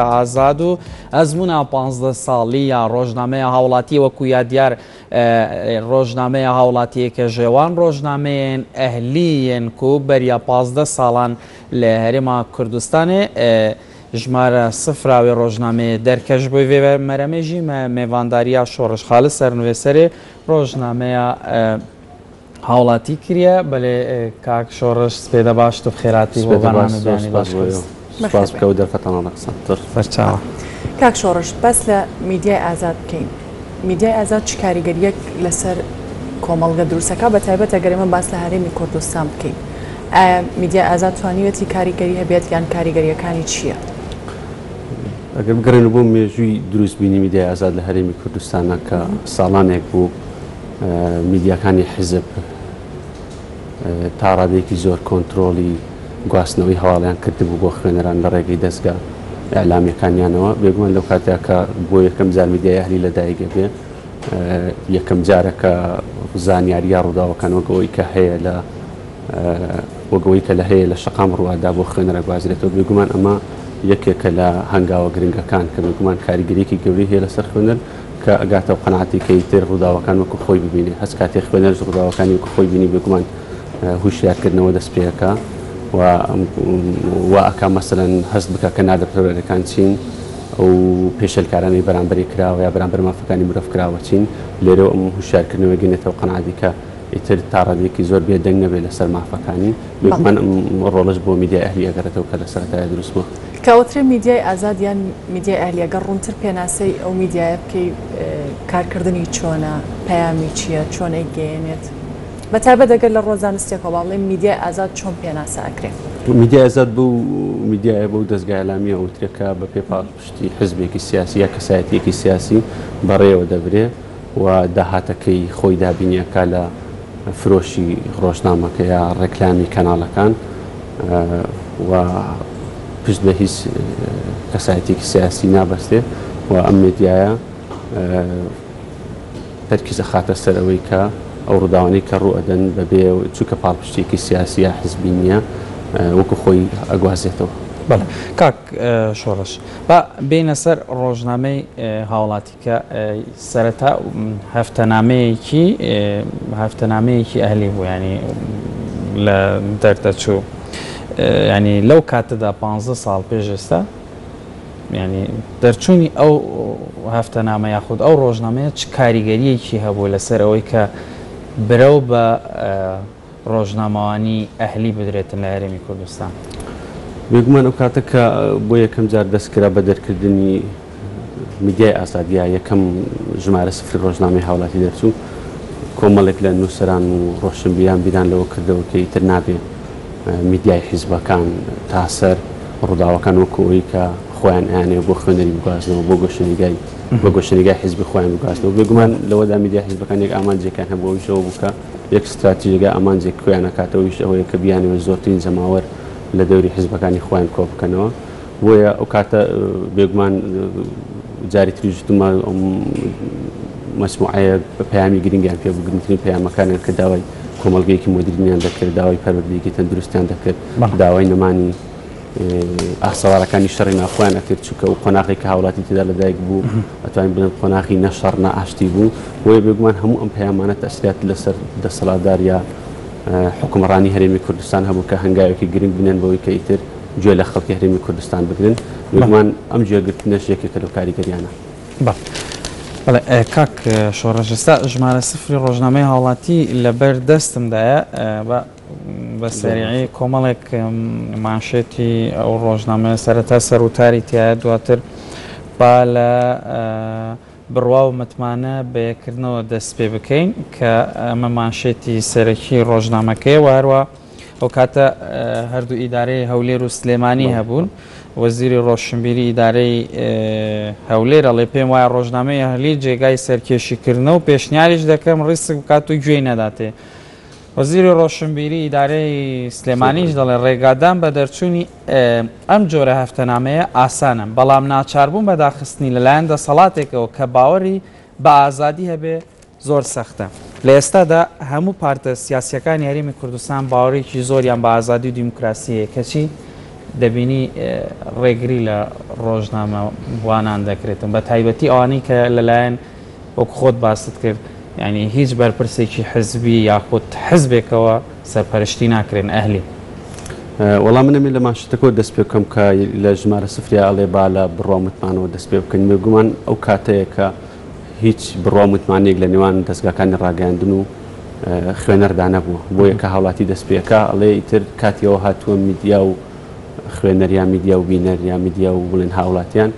ئازاد و ئەزموونە 15 ساڵی یا ڕۆژنامەیە هاوڵاتی وەکو یادیار ڕۆژنامەیە هاوڵاتیەکە ژێوان ڕۆژنامەیەن ئەهلیەن کو بەریا 15 ساڵان لە هەرێما کوردستانێ ژمارە سفراوێ ڕۆژنامەیە دەرکەش بۆی وێ مەرەمێژی مێوانداریا شۆڕش خالص سەرنوێسەرێ ڕۆژنامەیە هاوڵاتی کریا بەلێ کاک شۆڕش سپێدە باش تو بخێراتی بۆ بەرنامە بیانی باش کرد. سپاس بکە و دەرفەتانە لە قسە تر. سەرچاوە. کاک شۆڕش باس لە میدیای ئازاد بکەین میدیای ئازاد چ کاریگەریەک لەسەر کۆمەڵگە دروستەکە بە تایبەت ئەگەر ئێمە باس لە هەرێمی کوردستان بکەین ئایا میدیای ئازاد توانیوێتی کاریگەری هەبێت یان کاریگەریەکانی چییە؟ ئەگەر بگەڕێن بۆ مێژووی دروستبوونی میدیای ئازاد لە هەرێمی کوردستانە کە ساڵانێک بوو میدیاکانی حیزب تا ڕادەیەکی زۆر کۆنترۆڵی گواستنەوەی هەواڵیان کردبوو بۆ خوێنەران لە ڕێگەی دەزگا ئیعلامیەکانیانەوە. بێگومان لەو کاتەیا کە بۆ یەکەم جار میدیای ئەهلی لەدایک ئەبێ، یەکەم جارە کە زانیاری یا ڕووداوەکان وەک ئەوەی کە هەیە لە وەک ئەوەی کە لە هەیە لە شەقام ڕووادا بۆ خوێنەر ئەگوازرێتەوە. بێگومان ئەمە یەکێکە لە هەنگاوە گرنگەکان کە بێگومان کاریگەریەکی گەورەی هەیە لەسەر خوێنەر. کە ئەگاتە ئەو قەناعەتەی کە ئیتر ڕووداوەکان وەکو خۆی ببینێ. هەچ کاتێ خوێنەرش ڕووداوەکانی وەکو خۆی بینی بێگومان هوشیارکردنەوە دەست پێ ئەکا و وا ئەکا مەسەلەن هەست بکا کە نادەپەروەرەکان چین، ئەو پێشێلکارانەی بەرامبەری کراوە یا بەرامبەر مافەکانی مرۆڤ کراوە چین. لێرەوە ئەم هوشیارکردنەوە گەنێتە ئەو قەناعەتەی کە ئیتر تا ڕادەیەکی زۆر بێدەنگ نەبێ لەسەر مافەکانی. بێگومان ئەم ڕۆڵەش بۆ میدیای ئەهلی ئەگەڕێتەوە کە لە سەرەتایا دروست بووە. کە ئەوترێ میدیای ئازاد یان میدیای ئەهلی ئەگەر ڕوونتر پێناسەی ئەو میدیایە بکەی کارکردنی چۆنە، پەیامی چییە، چۆن ئەیگەیەنێت؟ بە تایبەت ئەگەر لە ڕووە زانستیەکەوە با بڵێین میدیای ئازاد چۆن پێناسە ئەکرێ؟ میدیای ئازاد بەو میدیایە، بەو دەزگا ئیعلامییە ئەوترێ کە بە پێ پاڵپشتی حزبێکی سیاسی یا کەسایەتییەکی سیاسی بەڕێوە دەبرێ و داهاتەکەی خۆی دابینی ئەکا لە فرۆشی ڕۆژنامەکە یا ڕێکلامی کەناڵەکان و پشت بە هیچ کەسایەتیەکی سیاسی نابەستێ و ئەم مێدیایە تەرکیز ئەخاتە سەر ئەوەی کە ئەو ڕووداوانەی کە ڕوو ئەدەن بەبێ چونکە پاڵپشتیەکی سیاسی یا حزبی نییە وەکو خۆی ئەگوازێتەوە. بەڵێ کاک شۆڕش با بێینە سەر ڕۆژنامەی هاوڵاتی. کە سەرەتا هەفتەنامەیەکی هەفتەنامەیەکی ئەهلی بوو ینی لە دەردەچوو ینی لەو کاتەدا پ ساڵ پێش ئێستا ینی دەرچوونی ئەو هەفتەنامە یاخود ئەو ڕۆژنامەیە چ کاریگەریەکی هەبوو لەسەر ئەوەی کە برەو بە ڕۆژنامەوانی ئەهلی بدرێتن لە هەرێمی کوردستان؟ بێگومان ئەو کاتە کە بۆ یەکەم جار دەست کرا بە دەرکردنی میدیای ئازاد یا یەکەم ژمارە سفری ڕۆژنامەی هاوڵاتی دەرچوو، کۆمەڵێک لە نووسەران و ڕۆشنبیران بیران لەوە کردەوە کە ئیتر نابێ میدیای حیزبەکان تا سەر ڕووداوەکان وەکو ئەوەی کە خۆیان ئەیانەوێ بۆ خوێنەری بگوازنەوە، بۆ گۆشەنیگای بە گۆشەنیگای حیزبی خۆیان بگوازنەوە. بێگومان لەوەدا میدیای حیزبەکان یەک ئامانجێکیان هەبوو ئەویش ئەوە بوو کە یەک ستراتیژێک یا ئامانجێک کۆیان ئەکاتەوە ئەویش ئەوەیە کە بیانەوێت زۆرترین جەماوەر لە دەوری حیزبەکانی خۆیان کۆ بکەنەوە. بۆیە ئەو کاتە بێگومان جاری تریش وتومە ئەم مەجموعەیە پەیامی گرنگیان پێ بوو، گرنگترین پەیامەکانیان کە داوای کۆمەڵگەیەکی مۆدرینیان دەکرد، داوای پەروەردەیەکی تەندروستیان دەکرد، داوای نەمانی ئاسەوارەکانی شەڕی ناوخۆیان ئەکرد، چونکە ئەو قۆناغێک کە هاوڵاتی تێدا لەدایک بوو ئەتوانین بڵێن قۆناغی نە شەڕ نە ئاشتی بوو. بۆیە بێگومان هەموو ئەم پەیامانە تەئسیرات لەسەر دەسەڵاتدار یا حوکمڕانی هەرێمی کوردستان هەبوو کە هەنگاوێکی گرنگ بنێن بەوەی کە ئیتر گوێ لە خەڵکی هەرێمی کوردستان بگرن. بێگومان ئەم گوێگرتنەش یەکێکە لەو کاریگەریانە. بەڵێ کاک شۆڕش، ئێستا ژمارە سفری ڕۆژنامەی هاوڵاتی لەبەر دەستمدایە، بە بە سەریعی کۆمەڵێک مانشێتی ئەو ڕۆژنامەیە سەرەتا سەروتاری تایە، دواتر با لە بڕوا و متمانە بەیەکردنەوە دەست پێ بکەین کە ئەمە مانشێتی سەرەکی ڕۆژنامەکەیە و هەروە ئەو کاتە هەردوو ئیدارەی هەولێر و سلێمانی هەبوون. وەزیری ڕۆشنبیری ئیدارەی هەولێر ئەڵێ پێم وایە ڕۆژنامەی ئەهلی جێگای سەرکێشیکردنە و پێشنیاریش دەکەم ڕیسک بکات و گوێی نەداتێ. وەزیری ڕۆشنبیری ئیدارەی سلێمانیش دەڵێ ڕێگادان بە دەرچوونی ئەم جۆرە هەفتەنامەیە ئاسانە، بەڵام ناچاربوون بە داخستنی لەلایەن دەسەڵاتێکەوە کە باوەڕی بە ئازادی هەبێ زۆر سەختە. لە ئێستادا هەموو پارتە سیاسییەکانی هەرێمی کوردستان باوەڕێکی زۆریان بە ئازادی و دیموکراسی هەیە، کەچی دەبینی ڕێگری لە ڕۆژنامەوانان دەکرێتن بە تایبەتی ئەوانەی کە لەلایەن وەک خۆت باست کرد یانی هیچ بەرپرسێکی حزبی یاخود حزبێکەوە سەرپەرشتی ناکرێن ئەهلی. وەڵا من ئەمێ لە مانشێتەکەوە دەست پێ بکەم کە لە ژمارە سفریا ئەڵێ با لە بڕوا و متمانەوە دەست پێ بکەین بێگومان ئەو کاتەیە کە هیچ بڕوا و متمانەیەک لە نێوان دەزگاکانی ڕاگەیاندن و خوێنەردا نەبووە بۆیە کە هاوڵاتی دەست پێکا ئەڵێ ئیتر کاتی ئەوە هاتووە میدیا و خوێنەر یا میدیا و بینەر یا میدیا و بڵێن هاوڵاتیان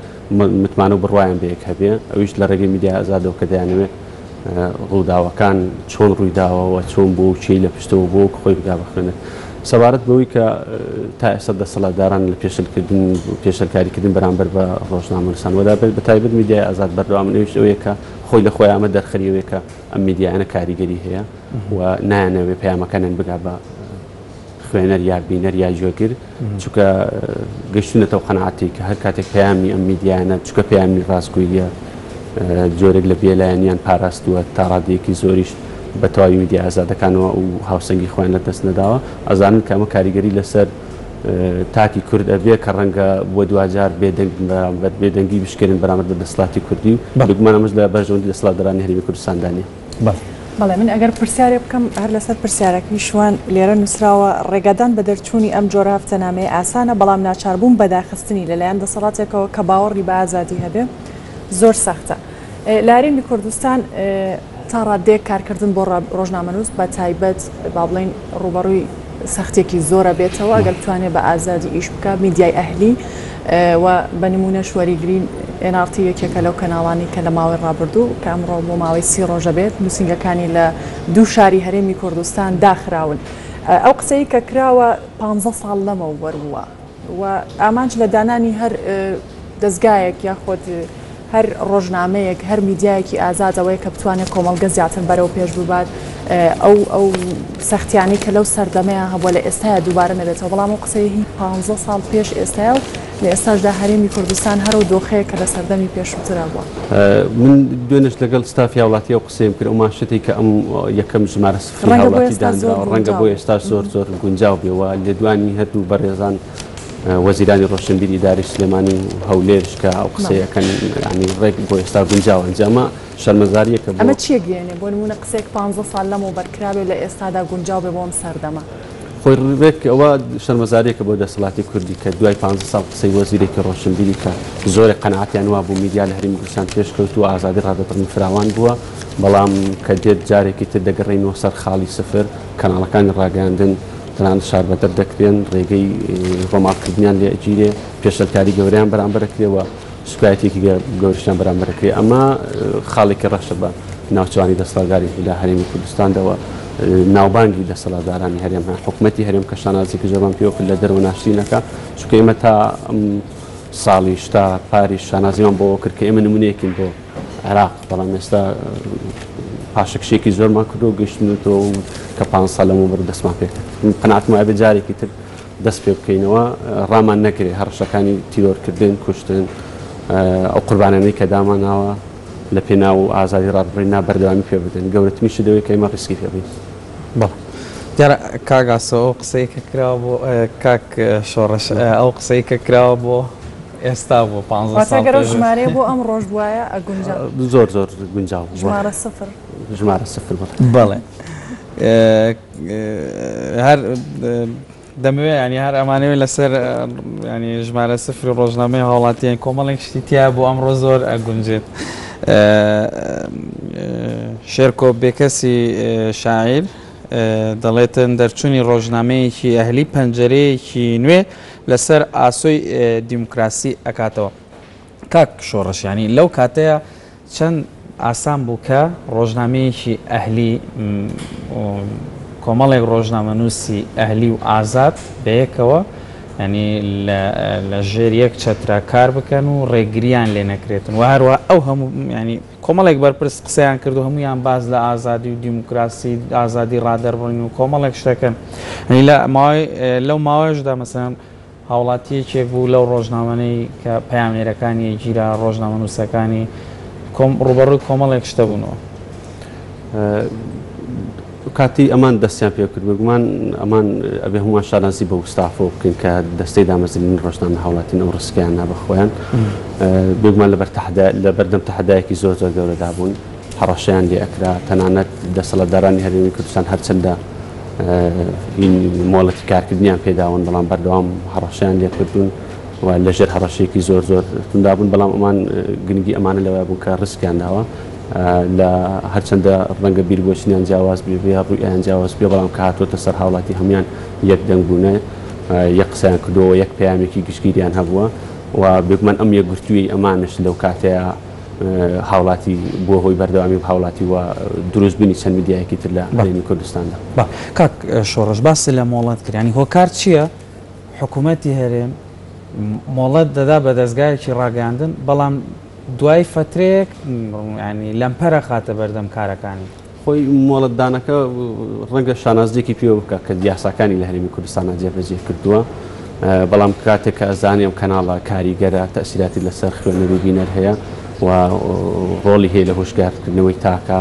متمانە و بڕوایان بە یەک هەبێ، ئەویش لە ڕێگەی میدیای ئازادەوە کە دەیانەوێ ڕووداوەکان چۆن ڕوویداوە و چۆن بووە و کێی لە پشتەوە بووە و خۆی بگا بە خوێنەر. سەبارەت بەوەی کە تا ئێستا دەسەڵاتداران لە پێشلکردن پێشلکاریکردن بەرامبەر بە ڕۆژنامەنووسان و بە تایبەت میدیای ئازاد بەردەوامن، ئەویش ئەوەیە کە خۆی لە خۆی ئەمە دەرخەری ئەوەیە کە ئەم میدیایانە کاریگەری هەیە و نایانەوێ پەیامەکانیان بگا بە خوێنەر یا بینەر یا گوێگر، چونکە گەیشتوونەتە ئەو قەناعەتەی کە هەر کاتێک پەیامی ئەم میدیایانە، چونکە پەیامی ڕاستگۆییە، جۆرێک لە بێلایەنیان پاراستووە، تا ڕادەیەکی زۆریش بە تەواوی میدیا ئازادەکانەوە و هاوسەنگی خۆیان لە دەست نەداوە، ئەزانن کە ئەمە کاریگەری لەسەر تاکی کورد ئەبێ کە ڕەنگە بۆ دواجار بێدەنگ بەرامبەر بێدەنگی بشکێنن بەرامبەر بە دەسەڵاتی کوردی و بێگومان ئەمەش لە بەرژەوەندی دەسەڵاتدارانی هەرێمی کوردستاندا نییە. بەڵێ من ئەگەر پرسیارێ بکەم هەر لەسەر پرسیارەکەی شوان لێرە نووسراوە ڕێگادان بە دەرچوونی ئەم جۆرە هەفتەنامەیە ئاسانە بەڵام ناچاربوون بە داخستنی لەلایەن دەسەڵاتێکەوە کە باوەڕی بە ئازادی هەبێ زۆر سەختە لە هەرێمی کوردستان تا ڕاددەیەک کارکردن بۆ ڕۆژنامەنووس بە تایبەت با بڵێین ڕووبەڕووی سەختیەکی زۆرە بێتەوە ئەگەر بتوانێت بە ئازادی ئیش بکە میدیای ئەهلی و بە نمونەش وەریگرین NRT یەکێکە لەو کەناڵانی کە لە ماوەی ڕابردوو کە ئەمڕۆ بۆ ماوەی سی ڕۆژە بێت نووسینگەکانی لە دوو شاری هەرێمی کوردستان داخراون ئەو قسەی کە کراوە پ ساڵ لەمەوبەر بووە و ئامانج لە دانانی هەر دەزگایەک یاخود هەر ڕۆژنامەیەک، هەر میدیایەکی ئازاد ئەوەیە کە بتوانێت کۆمەڵگە زیاتر بەرەو پێش ببات، ئەو ئەو سەختیانەی کە لەو سەردەمەیا هەبووە لە ئێستایا دووبارە نەبێتەوە، بەڵام ئەو قسەیە هی پانزە ساڵ پێش ئێستایە و لە ئێستاشدا هەرێمی کوردستان هەر ئەو دۆخەیە کە لە سەردەمی پێشووترا بووە. من دوێنێش لەگەڵ ستافی هاوڵاتی ئەو قسەیەم کرد، ئەو مانشێتەی کە ئەم یەکەم ژمارە سفری ڕەنگە بۆ هاوڵاتی ئێستا زۆر دانراوە ڕەنگە گونجاو بۆ بێ. ئێستاش زۆر زۆر گونجاو بێ و لێدوانی هەردوو بەڕێزان وەزیرانی ڕۆشنبیر ئیدارەی سلێمانی و هەولێرش کە ئەو قسەی ئەکەن یانی ڕێک بۆ ئێستا گونجاوە ئینجا ئەمە شەرمەزاریەکە بۆ. ئەمە چیە گەیەنێ؟ بۆ نموونە قسەیەک پانزە ساڵ لەمەوبەر کرابێ و لە ئێستادا گونجاو بێ بۆ ئەم سەردەمە. خۆی ڕێک ئەوە شەرمەزاریەکە بۆ دەسەڵاتی کوردی کە دوای پانزە ساڵ قسەی وەزیرێکی ڕۆشنبیری کە زۆرێک قەناعەتیان وابوو میدیا لە هەرێمی کوردستان پێشکەوتووە ئازادی ڕادەبڕین فراوان بووە بەڵام کە دێت جارێکی تر دەگەڕێینەوە سەر خاڵی سفر کەناڵەکانی ڕاگەیاندن تەنانەت شاربەدەر دەکرێن، ڕێگەی ڕۆماڵکردنیان لێ ئەگیرێ، پێشێلکاری گەورەیان بەرامبەر ئەکرێ و سوکایەتیەکی گەورەشیان بەرامبەر ئەکرێ. ئەمە خاڵێکی ڕەشە بە ناوچەوانی دەسەڵاتداری لە هەرێمی کوردستاندا و ناوبانگی دەسەڵاتدارانی هەرێم هەیە. حکومەتی هەرێم کە شانازیەکی زۆرمان پێوە کرد لە دەرەوە ناشرین ئەکا، چونکە ئێمە تا ئەم ساڵیش تا پاریش شانازیمان بەوە کرد کە ئێمە نمونەیەکین بۆ عێراق، بەڵام ئێستا پاشەکشێکی زۆرمان کردو گەشتنەوە و کە پ ساڵ لەمەوبەر دەستمان پێکرد. قەناعەتم وایە بێ جارێکی تر دەست پێ بکەینەوە، ڕامان نەگرێ هەڕەشەکانی تیرۆرکردن، کوشتن، ئەو قوربانانەی کە داماناوە لە پێناو ئازادی ڕادەبڕین نا بەردەوامی پێ بدەن. گەورەترین شت ئەوەیە کە ئێمە ڕیسکی پێ بین. بەڵێ دیارە کاک ئاسۆ ئەو قسەی کە کراوە بۆ کاک شۆڕش ئەو قسەی کە کراوە بۆ ئێستا بوو پانزە واتە ساڵ گەر ئەو پێش. ژمارەیە بۆ ئەم ڕۆژ بوایە ئەگونجا. زۆر زۆر گونجاو بوو. ژمارە سفر. ژمارە سفر بەڵێ. بەڵێ هەر دەمەوێ ینی هەر ئەمانەوێ لەسەر ینی ژمارە سفری ڕۆژنامەی هاوڵاتیان کۆمەڵێک شتی تیا بۆ ئەمڕۆ زۆر ئەگونجێت. شێرکۆ بێکەسی شاعیر دەڵێتن دەرچوونی ڕۆژنامەیەکی ئەهلی پەنجەرەیەکی نوێ لەسەر ئاسۆی دیموکراسی ئەکاتەوە. کاک شۆڕش یانی لەو کاتەیە چەند ئاسان بوو کە ڕۆژنامەیەکی ئەهلی کۆمەڵێک ڕۆژنامەنووسی ئەهلی و ئازاد بەیەکەوە ینی لە ژێر یەک چەترا کار بکەن و ڕێگریان لێ نەکرێتن و هەروە ئەو هەموو ینی کۆمەڵێک بەرپرس قسەیان کرد و هەموویان باس لە ئازادی و دیموکراسی ئازادی ڕادەربڕین و کۆمەڵێک شتەکەن لە ماوەی لەو ماوەیەشدا مەسەن هاوڵاتی یەکێک بوو لەو ڕۆژنامانەی کە پەیامنێرەکانی گیرا، ڕۆژنامەنووسەکانی کۆم ڕووبەڕووی کۆمەڵێک شتە بوونەوە. کاتی ئەمان دەستیان پێ کرد، بێگومان ئەمان ئەبێ هەمووان شانازی بەو ستافەوە بکەین کە دەستەی دامەزرینی ڕۆژنامەی هاوڵاتین ئەو ڕسکیان نا بە خۆیان. بێگومان لەبەر تەحەدا لەبەردەم تەحەدایەکی زۆر زۆر گەورەدا بوون، هەڕەشەیان لێ ئەکرا، تەنانەت دەسەڵاتدارانی هەرێمی کوردستان هەرچەندە مۆڵەتی کارکردنیان پێداون بەڵام بەردەوام هەڕەشەیان لێ کردوون و لەژێر هەڕەشەیەکی زۆر زۆر توندا بوون، بەڵام ئەمان گرنگی ئەمانە لەوە بوون کە ڕسکیان داوە. لە هەرچەندە ڕەنگە بیربۆچنیان جیاواز بێ یا ڕوئیان جیاواز بێ، بەڵام کە هاتووەتە سەر هاوڵاتی هەموویان یەک دەنگ بوونە، یەک قسەیان کردووە، یەک پەیامێکی گشتگیریان هەبووە و بێگومان ئەم یەکگرتوویەی ئەمانش لەو کاتەیە هاوڵاتی بووە هۆی بەردەوامی هاوڵاتی و دروستبوونی چەند میدیایەکی تر لە هەرێمی کوردستاندا. بەڵێ کاک شۆڕش باست لە مۆڵەت کرد، یانی هۆکار چییە حکوومەتی هەرێم مۆڵەت دەدا بە دەزگایەکی ڕاگەیاندن بەڵام دوای فەترەیەک یانی لەمپەر ئەخاتە بەردەم کارەکانی. خۆی مۆڵەتدانەکە ڕەنگە شانازییەکی پێوە بکات کە یاساکانی لە هەرێمی کوردستانا جێبەجێ کردووە، بەڵام کاتێک کە ئەزانێ ئەم کەناڵە کاریگەرە، تەئسیراتی لەسەر خوێنەر و بینەر هەیە و ڕۆڵی هەیە لە هۆشگارکردنەوەی تاکە،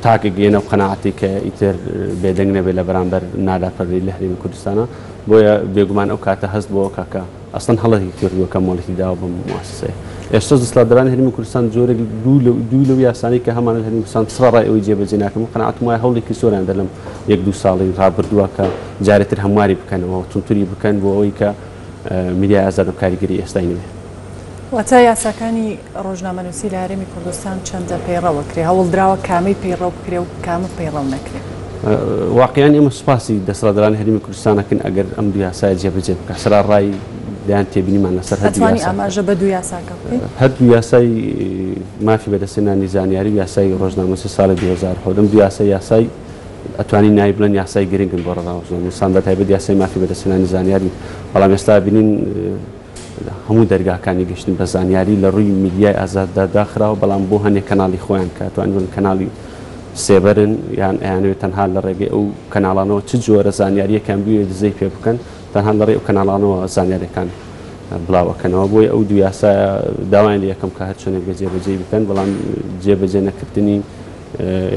تاک ئەگەیەنە ئەو قەناعەتەی کە ئیتر بێدەنگ نەبێت لە بەرامبەر نادادپەروەری لە هەرێمی کوردستانا، بۆیە بێگومان ئەو کاتە هەست بەوە ئەکا کە ئەسڵەن هەڵەی کردووە کە مۆڵەتی داوە بەم موئەسەسەیە. ئێستاش دەسەڵاتدارانی هەرێمی کوردستان جۆرێک دوو لەو یاسانەی کە هەمانە لە هەرێمی کوردستان سەڕەڕای ئەوەی جێبەجێ ناکەن، من قەناعەتم وایە هەوڵێکی زۆریان دا لەم یەک دوو ساڵەی ڕابردووە کە جارێ تر هەمواری بکەنەوە و توندتری بکەن بۆ ئەوەی کە میدیای ئازاد ئەم کاریگەری ئێستای نەبێ. واتە یاساکانی ڕۆژنامەنووسی لە هەرێمی کوردستان چەندە پەیڕەو ئەکرێ؟ هەوڵدراوە کامەی پەیڕەو بکرێ و کامە پەیڕەو نەکرێ؟ واقیعەن ئێمە سوپاسی دەسەڵاتدارانی هەرێمی کوردستان ئەکەین ئەگەر ئەم دوو یاسایە جێبەجێ بکات، سەرەڕای دەیان تێبینیمان لەسەر هەردوو ئەتوانی یاساکە. ئاماژە بە دوو یاساکە بکەی؟ هەردوو یاسای مافی بەدەستهێنانی زانیاری و یاسای ڕۆژنامەنووسی ساڵی 2007 ئەم دوو یاسا یاسای ئەتوانین ناوی بڵێن یاسای گرنگن بۆ ڕۆژنامەنووسان بەتایبەت یاسای مافی بەدەستهێنانی زانیاری، بەڵام ئێستا بینین هەموو دەرگاکانی گەشتن بە زانیاری لە ڕووی میدیای ئازاددا داخراوە، بەڵام بۆ هەنێک کەناڵی خۆیان کە ئەتوانین بڵێین کەناڵی سێبەرن یان ئەیانەوێت تەنها لە ڕێگەی ئەو کەناڵانەوە چ جۆرە زانیارییەکیان بوێت دزەی پێ بکەن، تەنها لە ڕێی ئەو کەناڵانەوە زانیارییەکان بڵاو ئەکەنەوە. بۆیە ئەو دوو یاسایە داوایان لێ ئەکەم کە هەرچۆنێک بێت جێبەجێی بکەن، بەڵام جێبەجێ نەکردنی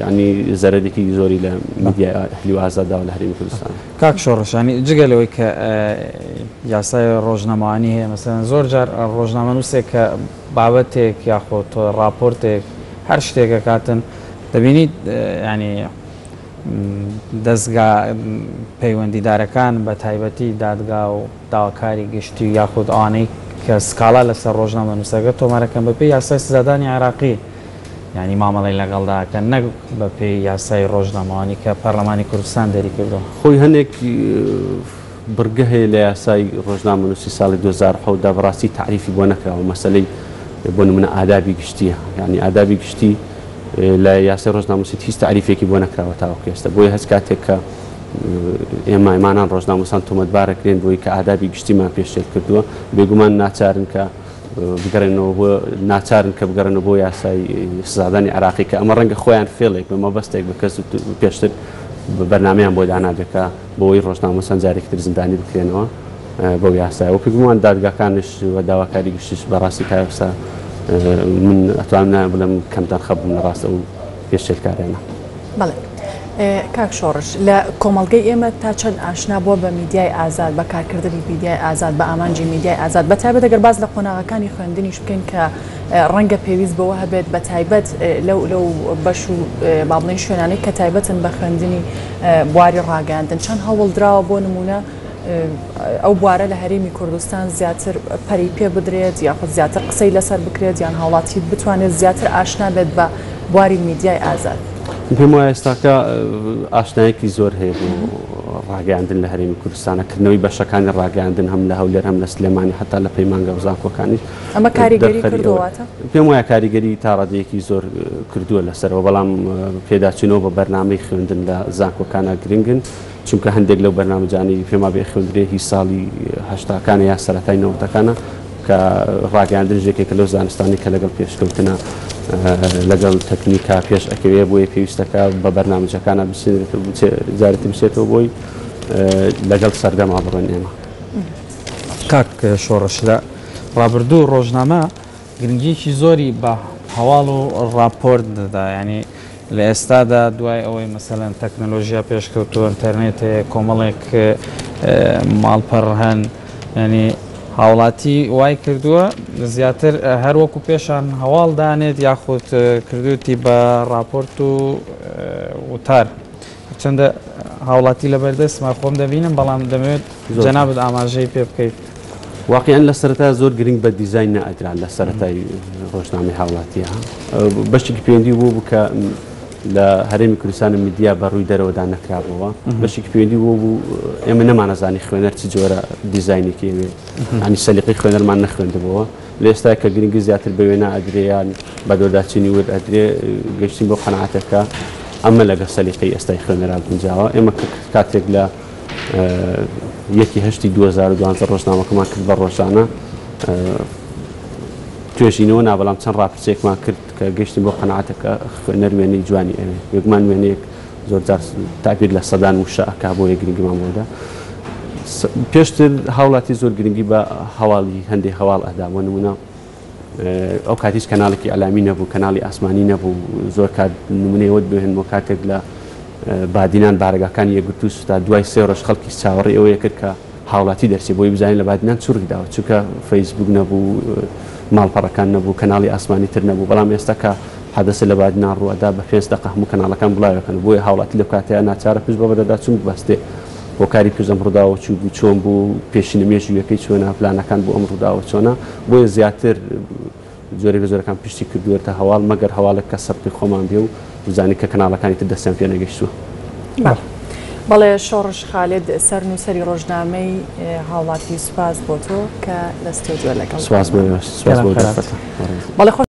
یانی زەرەرێکی زۆری لە میدیای ئەهلی و ئازاد داوە لە هەرێمی کوردستان. کاک شۆڕش یانی جگە لەوەی کە یاسای ڕۆژنامەوانی هەیە مەسەلەن زۆر جار ڕۆژنامەنووسێک کە بابەتێک یاخۆ تۆ ڕاپۆرتێک هەر شتێک ئەکاتن دەبینیت یانی دەزگا پەیوەندیدارەکان بە تایبەتی دادگا و داواکاری گشتی یاخود ئەوانەی کە سکاڵا لەسەر ڕۆژنامەنووسەکە تۆمارەکەن بەپێی یاسای سزادانی عێراقی یانی مامەڵەی لەگەڵدا ئەکەن نەک بەپێی یاسای ڕۆژنامەوانی کە پەرلەمانی کوردستان دەریکردووە. خۆی هەنێک بڕگە هەیە لە یاسای ڕۆژنامەنووسی ساڵی 2007 دا بەڕاستی تەعریفی بۆ نەکراوە مەسەلەی بۆ نمونە ئادابی گشتیە یانی ئادابی گشتی لە یاسای ڕۆژنامەنووسی هیچ تەعریفێکی بۆ نەکراوە تاوەکو ئێستا بۆیە هەچ کاتێک کە ئێمە ئێمانان ڕۆژنامەنووسان تۆمەتبارەکرێن بۆی کە ئادابی گشتیمان پێشێل کردووە بێگومان ناچارن کە بگەڕێنەوە بۆ ناچارن کە بگەڕێنەوە بۆ یاسای سزادانی عێراقی کە ئەمە ڕەنگە خۆیان فێڵێک بە مەبەستێک بە کەس پێشتر بەرنامەیان بۆ دانابێت کە بۆی ڕۆژنامەنووسان جارێکی تر زیندانی بکرێنەوە بەو یاسایە و پێگومان دادگاکانش و داواکاری گشتیش بەڕاستی تا ئێستا من ئەتوانم ناوێ بڵێم کەمتەرخەم بوون لە ڕاست ئەو پێشێلکاریانە. بەڵێ کاک شۆڕش، لە کۆمەڵگەی ئێمە تا چەند ئاشنا بووە بە میدیای ئازاد، بە کارکردنی میدیای ئازاد، بە ئامانجی میدیای ئازاد، بە تایبەت ئەگەر باس لە قۆناغەکانی خوێندنیش بکەین کە ڕەنگە پێویست بەوە هەبێت بە تایبەت لەو لەو بەش و با بڵێین شوێنانەی کە تایبەتن بە خوێندنی بواری ڕاگەیاندن چەند هەوڵ دراوە بۆ نموونە ئەو بوارە لە هەرێمی کوردستان زیاتر پەرەی پێ بدرێت یاخود زیاتر قسەی لەسەر بکرێت یان هاوڵاتی بتوانێت زیاتر ئاشنا بێت بە بواری میدیای ئازاد؟ من پێم وایە ئێستاکە ئاشنایەکی زۆر هەیە بۆ ڕاگەیاندن لە هەرێمی کوردستانە، کردنەوەی بەشەکانی ڕاگەیاندن هەم لە هەولێر هەم لە سلێمانی حتا لە پەیمانگا و زانکۆکانیش ئەمە کاریگەری کردووە واتە؟ پێم وایە کاریگەری تا ڕادەیەکی زۆر کردووە لەسەرەوە، بەڵام پێداچوونەوە بە بەرنامەی خوێندن لە زانکۆکانە گرنگن. چونکە هەندێک لەو بەرنامجانەی پێم وابێ خوێندرێ هی ساڵی هەشتاکانە یا سەرەتای نەوەتەکانە کە ڕاگەیاندنیش یەکێکە لەو زانستانەی کە لەگەڵ پێشکەوتنە لەگەڵ تەکنیکا پێش ئەکەوێ بۆیە پێویستەکە بە بەرنامجەکانە بچێنرێتەوە جارێتی بچێتەوە بۆی لەگەڵ سەردەما بڕۆین ئێمە. کاک شۆڕش لە ڕابردوو ڕۆژنامە گرنگیەکی زۆری بە هەواڵ و ڕاپۆرت دەدا یانی. لە ئێستادا دوای ئەوەی مەسەلەن تەکنەلۆژیا پێشکەوتووە، ئینتەرنێت هەیە، کۆمەڵێک ماڵپەڕ هەن، یانی هاوڵاتی وای کردووە زیاتر هەر وەکو پێشان هەواڵ دانێت یاخود کردوێتی بە ڕاپۆرت و وتار. هەرچەندە هاوڵاتی لەبەردەستمە خۆم دەبینم بەڵام دەمەوێت جەنابت ئاماژەی پێ بکەیت. واقیعەن لە سەرەتا زۆر گرنگ بە دیزاین نەئەدرا لە سەرەتای ڕۆژنامەی هاوڵاتیە بەشێکی پەیوەندی بوو بوو کە لە هەرێمی کوردستان میدیا بە ڕووی دەرەوەدا نەکرابەوە بەشێکی پەیوەندی بوو بوو ئێمە نەمانەزانی خوێنەر چ جۆرە دیزاینێکی ئەوێ ینی سەلیقەی خوێنەرمان نەخوێندبەوە لە ئێستا کە گرنگی زیاتر بە وێنە ئەدرێ یان بە دۆداچینی ورد ئەدرێ گەشتین بۆ قەناعەتەکە ئەمە لەگەڵ سەلیقەی ئێستای خوێنەرا گونجاوە ئێمە کاتێک لە یەکی هەشتی 2012 ڕۆژنامەکەمان کرد بە ڕۆژانە توێژینەوە نا بەڵام چەند ڕاپرسێکمان کرد کە گەشتین بۆ قەناعەتەکە خوێنەر وێنەی جوانی ئەوێ بێگومان وێنەیەک زۆر جار تابیر لە سەدان وشە ئەکا بۆیە گرنگیمان بۆدا پێشتر هاوڵاتی زۆر گرنگی بە هەواڵی هەندێک هەواڵ ئەدا بۆ نمونە ئەو کات هیچ کەناڵێکی ئەلامی نەبوو کەناڵی ئاسمانی نەبوو زۆر کات نمونەیەوەت بهێنمەوە کاتێک لە بادینان بارەگاکانی یەکگرتوو سوتا دوای سێ ڕۆژ خەڵکی چاوەڕێی ئەوەیە کرد کە هاوڵاتی دەرچێ بۆی بزانین لە بادینان چ ڕوویداوە چونکە فەیسبوک نەبوو ماڵپەڕەکان نەبوو کەناڵی ئاسمانی تر نەبوو بەڵام ئێستا کە حادەسە لە بادینان ڕووئەدا بە پێنج دەقە هەموو کەناڵەکان بڵاوەکەن بۆیە هاوڵاتی لەو کاتەیە ناچارە پشت بە بەدەدا چون ببەستێ هۆکاری پشت ئەم ڕووداوە چی بوو چۆن بوو پێشینە مێژوویەکەی چۆنە پلانەکان بۆ ئەم ڕووداوە چۆنە بۆیە زیاتر جۆرێک لە جۆرەکان پشتی کردووەتە هەواڵ مەگەر هەواڵێک کە سەبقی خۆمان بێ و بزانین کە کەناڵەکانی تر دەستیان پێ نەگەیشتووە. بەڵێ شۆڕش خالد سەرنووسەری ڕۆژنامەی هاوڵاتی سوپاس بۆ تۆ کە لە ستۆدیۆ لەگەڵ سوپاس بۆ ئێوەش سوپاس بۆ دەرفەتە. بەڵێ خۆش.